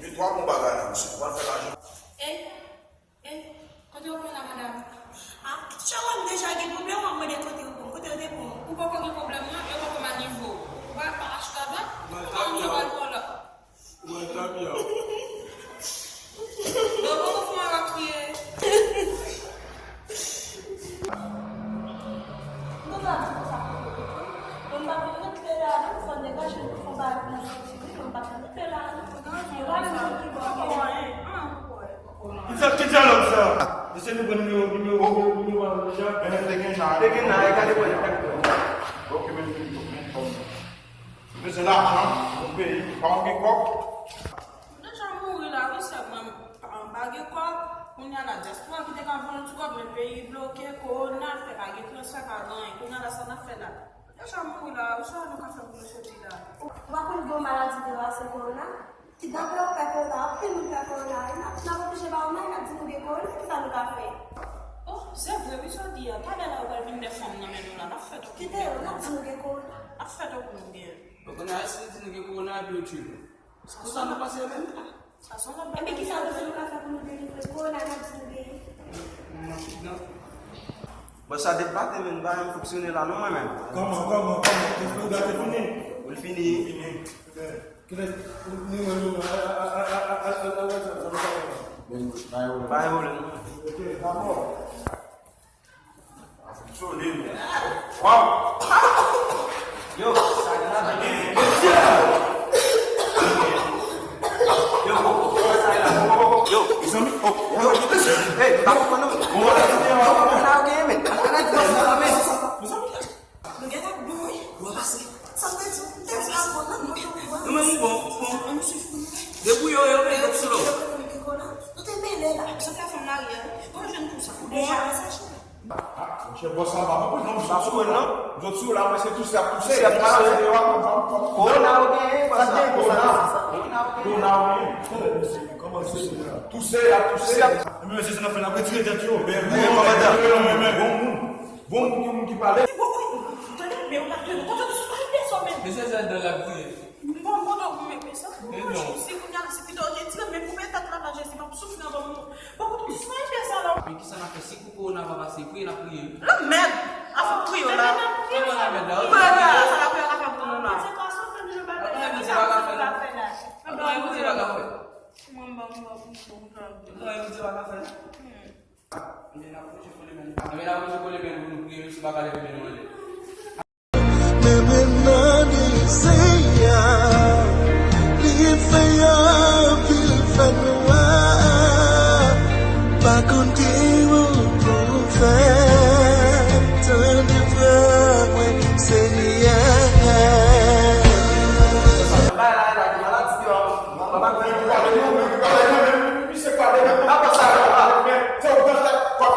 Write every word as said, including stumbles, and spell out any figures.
Gen twa bon bagay la, mesye. Ou pral fè lajan. E, e, kote w pran la, madanm? A, chè, w ap deja gen pwoblèm, w ap mande kote w pran. Kote w te pran? Ou poko gen pwoblèm, non? Yo poko mal nivo w. Ou pral pran achta dwat? Ou poko mal pran la? Mwen, Tabia. Yo poko fè w kriye. Mwen pa di konsa pou mwen. Mwen pa konn rete la, non, fò n degaje nou, fò n ba nou soti, wi, mwen pa konn rete la, non. Mwen pa konn rete la, non. Ki sa, ki dyalòg sa? Mesye, nou pran nimewo, nimewo, nimewo, nimewo a deja. Men te gen nan, te gen nan, e gade mwen, gade mwen. Ok, men, men, men, men. Mesye, lajan, yon peyi, pa yon gen kòb. Mwen deja mouri la, wi, sè mwen, m pa gen kòb. Kounye a la, dyaspora ki te ka voye yon ti kòb, men peyi bloke, kowona, fè pa gen transfè, pa gen anyen. Kounye a la, sa n ap fè la? Mwen deja mouri la, wi, sa nou ka fè pou nou soti la? Ou pa konn gen yon maladi ki rase kowona? Ki dapre yo pè kowona, anpil moun pè kowona, e n ap, n ap oblije ba yo may, n ap di nou gen kowona, kisa nou ka fè? Oh, se vre, wi, sa w di a. Talè la, yo pral vin met fanm nan men nou la, n ap fè tou. Kite yo, n ap di nou gen kowona. N ap fè tou pou nou gen. Bon, kounye a, si nou di nou gen kowona, epi yo tchwipe. Konsa nou panse menm? Sa se yon lòt bagay. Epi kisa nou di nou ka fè pou nou delivre kowona n ap di nou gen? Bon, sa depate, men, pa janm fonksyone la, non, mwen menm. Kòman, kòman, kòman? Ou gate fini? Ou fini? Fini. Kilès? Nimewo, nimewo. Pa gen pwoblèm. Ok, dakò. Solid. Wow. Yo, sa gen la, gen. Yo, sa gen la. Yo, mezanmi. Oh, yo, yo, hey, pa konprann non. Bon, la, gen, men. Ala, ala, ala, men. Mezanmi. Nou gen ap bon, wi. Bon, pase. Sa vle di, ou te di la bon, nan, nou te bon. Nou menm, bon, bon. An, misye fou. Debouye w, yo, men, yo, slow. Nou te mele la. Sa fè fanm marye, wi. Bon, jwenn pou sa. Ou deja wè sa, cheri? Ah, monchè, bòs la pa konprann non, sa sou mwen, non. Zòt sou la, mwen se touse ap touse. Touse ap touse. Kowona ou genyen, bòs la. Kowona. Kowona ou genyen. Kòman se touse ap touse. Men mesye, se nan fè n ap retire tèt yo. Men, men, kòmandan. Men, men, bon moun. Bon moun, gen moun ki pale. Wi, wi, tande, men ou pa tande. Kote w sou pale de sa menm? Mesye, se dan l ap kriye. Bon, bon, non, men, men sa, men non. Si kounye a, si pito, Jezi, men pou mete tèt la nan Jezi, m ap soufri anba moun. Bon, kote w sou pale de sa la? Men kisa n ap fè si pou kowona pa pase? Priye, n ap priye. Lanmèd! Afè pou yo la. Kòman lanmèd la? Priye la, sa la priye ka fè pou nou la. Kòman Bondye pa ka fè la? Kòman Bondye pa ka fè? Kòman Bondye pa ka fè? Anben, n ap pwoche kole men nou. Anben, n ap pwoche kole men nou pou nou priye, mesye pa ka leve men nou anlè. Men mwen mande Seyè, li fè anpil fènwa, pa konn ki wout pou fè, tande vwa mwen, Seyè. Misye pale, misye pale, misye pale, misye pale, misye pale, misye pale, misye pale, misye pale,